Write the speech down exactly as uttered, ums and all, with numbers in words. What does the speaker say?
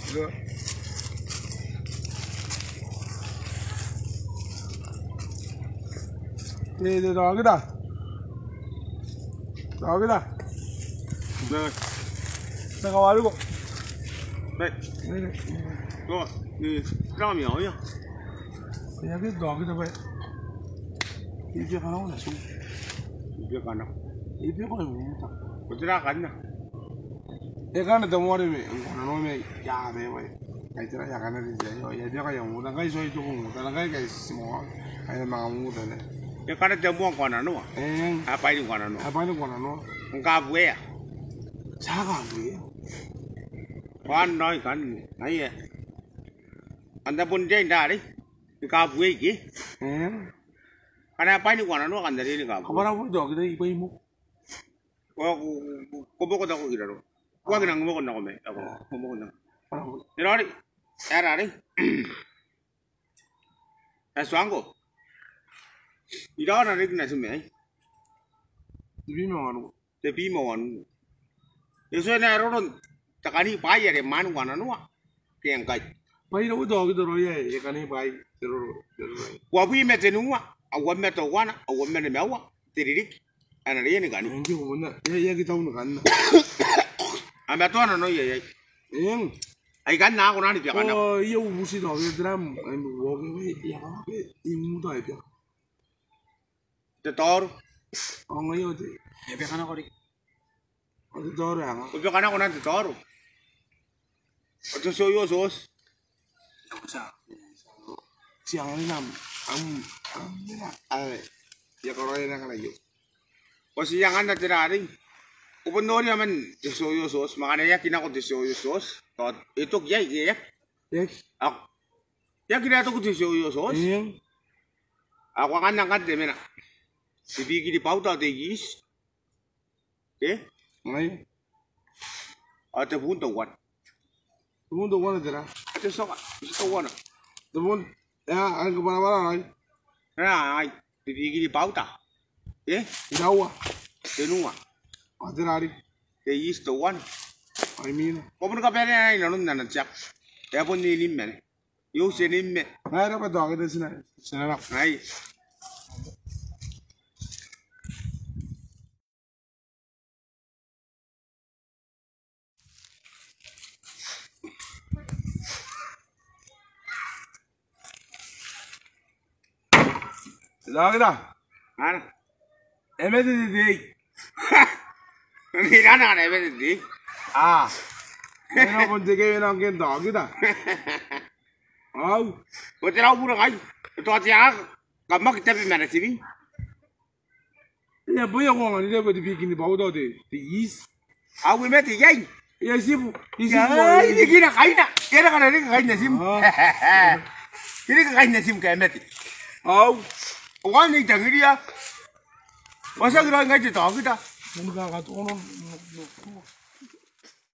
Te, te, tokita. Tokita. Nai. Nai, kawaluko. Nai. Nai, nai. Ko, ni, kami, oh, ya. Ia, ke tokita bwa. Ibia kanako natiu. Ibia kanako. Ibia kanako. Ko tera kanna? E kanna te moa are mai ngkoananoa mai ia bwa e bwai. Kai tera ia kanna te tia io ia bia kai a muta kai soi tuku muta na kai kai simoa. Kai na manga muta ne. E kanna te moa ngkoananoa. Eng. A bwai ni ngkoananoa. A bwai ni ngkoananoa. Ngkabuea. Tia kabuea. Kanna ikanne. Aia. Antai bon te n tare. Ni kabuei ke? Eng. Ngkana bwai ni ngkoananoa kantaninga ni kabuei. Kabwara bwa tokita ibwai mo. Ko, ko, ko, ko boko tao ko kiraro. Ko aki nang boko nako mai. Ako, ko boko nako. Kabwara bwa. Ni rori. Era ri. E tuangko. Iraua riki natim aei? Te bwi ma wanua. Te bwi ma wanua. E tuai n ae roron te kani bwai are mwaane ngkoananoa. Ke ngkai. Bwai irou tokita raoi ae e kani bwai te roro, te roro. Uabwi ma tenua, uabwi ma teuana, uabwi ma nimaua, te ririki. Ana ria ni kani. Eng, ke ko na, e, e aki tau ni kanna. A matoa nanoia iai. Eng. Ai kanna ko nani bia kanna. O, ia ubuti tokita te ram, ai mo woke, ia kake, i muta ai bia. Te taoro. Ao ngaia ao te. E bia kanako riki. Ao te taoro e anga. Ko bia kanako nani te taoro. Ao te soio sos. Tia. Tia ngani nam. Am, am, mena. Ai. Ia karaoia nang ngkana io. Ko tia ngana te rarei. Ko bon noria man te soio sos. Ma ngkana e aki nako te soio sos. Tao e toki iai, e aki. E aki. Ao. E aki na toki te soio sos. Eng. Ao ko anganna ngkanne te mena. Te bikini bauta ao te yeast. Ke? Ngai. Ao te bun teuana. Te bun teuana tera? Te soka. Te teuana. Te bun. Ea, ai ko bwarabwara ai. Ea, ai. Te bikini bauta. Ke? Iraua. Tenua. Ao tera riki? Te yeast teuana. Ai mina. Ko bon kabanea nai nanon ana tiak. E a bon ni nimme. Iu ti nimme. Ngai raba tokita ti na. Ti na raba. Ngai. Tokita. Ana. E mate te tei. Ni rana ana e mate te tei. A. E na bon te kei e na ngke n tokita. Au. Ko tera au bure ngai. Ko tao te aka. Kam aki tabe ma natimi. Ia, bwa ia ko anganira bwa te bikini bauta ao te, te yeast. Au e mate iai. Ia tibu. I tibu. Ia, ai, riki na kaina. Ia, na kaina, riki kaina timu. A. Riki kaina timu ke mate. Au. Ko kan ni tangiria. Ko a tia n kira ngai te tokita. Mo ni kakatono.